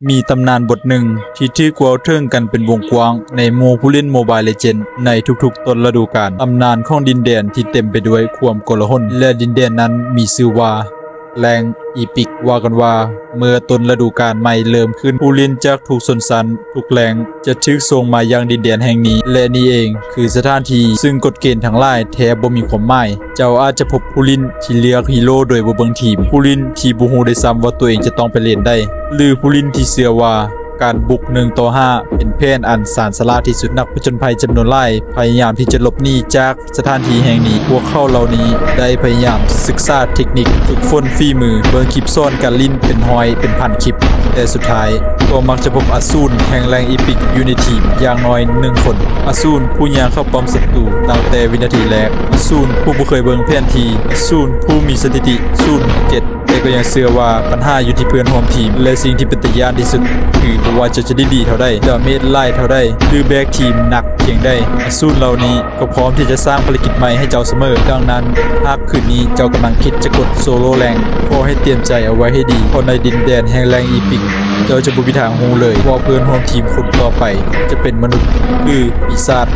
ມີຕຳນານບົດໜຶ່ງທີ່ຖືກເວົ້າເຖິງກັນເປັນວົງກວ້າງໃນໝູ່ຜູ້ຫຼິ້ນ Mobile Legends ໃນທຸກໆຕົ້ນລະດູການ. ຕຳນານຂອງດິນແດນທີ່ເຕັມໄປດ້ວຍຄວາມໂກລາຫົນ ແລະ ດິນແດນນັ້ນມີຊື່ວ່າ ແລງອີປິກ. ວ່າກັນວ່າ ເມື່ອຕົ້ນລະດູການໃໝ່ເລີ່ມຂຶ້ນ, ຜູ້ຫຼິ້ນຈາກທຸກຊົນຊັ້ນ, ທຸກແລງ ຈະຖືກສົ່ງມາຍັງດິນແດນແຫ່ງນີ້ ແລະ ນີ້ເອງຄືສະຖານທີ່ ຊຶ່ງກົດເກນທັງຫຼາຍແທບບໍ່ມີຄວາມໝາຍ. ເຈົ້າອາດຈະພົບຜູ້ຫຼິ້ນທີ່ເລືອກຮີໂຣໂດຍບໍ່ເບິ່ງທີມ, ຜູ້ຫຼິ້ນທີ່ບໍ່ຮູ້ດ້ວຍຊ້ຳວ່າຕົວເອງຈະຕ້ອງໄປເລນໃດ ຫຼື ຜູ້ຫຼິ້ນທີ່ເຊື່ອວ່າການບຸກໜຶ່ງຕໍ່ຫ້າເປັນແຜນອັນຊານສະຫຼາດທີ່ສຸດ. ນັກຜະຈົນໄພຈຳນວນຫຼາຍພະຍາຍາມທີ່ຈະຫຼົບໜີຈາກສະຖານທີ່ແຫ່ງນີ້. ພວກເຂົາເຫຼົ່ານີ້ໄດ້ພະຍາຍາມສຶກສາເທັກນິກ, ຝຶກຝົນຝີມື, ເບິ່ງຄລິບສອນການຫຼິ້ນເປັນຮ້ອຍເປັນພັນຄລິບ, ແຕ່ສຸດທ້າຍກໍມັກຈະພົບອະສູນແຫ່ງແລງອີປິກຢູ່ໃນທີມຢ່າງໜ້ອຍໜຶ່ງຄົນ. ອະສູນຜູ້ຍ່າງເຂົ້າປ້ອມສັດຕູຕັ້ງແຕ່ວິນາທີແລກ, ອະສູນຜູ້ບໍ່ເຄີຍເບິ່ງແຜນທີ່, ອະສູນຜູ້ມີສະຖິຕິສູນເຈັດ ແຕ່ກໍຍັງເຊື່ອວ່າບັນຫາຢູ່ທີ່ເພື່ອນຮ່ວມທີມ ແລະ ສິ່ງທີ່ເປັນຕາຢ້ານທີ່ສຸດ ຄືບໍ່ວ່າເຈົ້າຈະໄດ້ດີເທົ່າໃດ, ດາເມດຫຼາຍເທົ່າໃດ ຫຼື ແບກທີມໜັກພຽງໃດ, ອະສູນເຫຼົ່ານີ້ກໍພ້ອມທີ່ຈະສ້າງພາລະກິດໃໝ່ໃຫ້ເຈົ້າສະເໝີ. ດັ່ງນັ້ນ, ຫາກຄືນນີ້ເຈົ້າກຳລັງຄິດຈະກົດໂຊໂລແລງ, ຂໍໃຫ້ຕຽມໃຈເອົາໄວ້ໃຫ້ດີ, ເພາະໃນດິນແດນແຫ່ງແລງອີປິກ, ເຈົ້າຈະບໍ່ມີທາງຮູ້ເລີຍວ່າເພື່ອນຮ່ວມທີມຄົນຕໍ່ໄປຈະເປັນມະນຸດ ຫຼື ປີສາດ.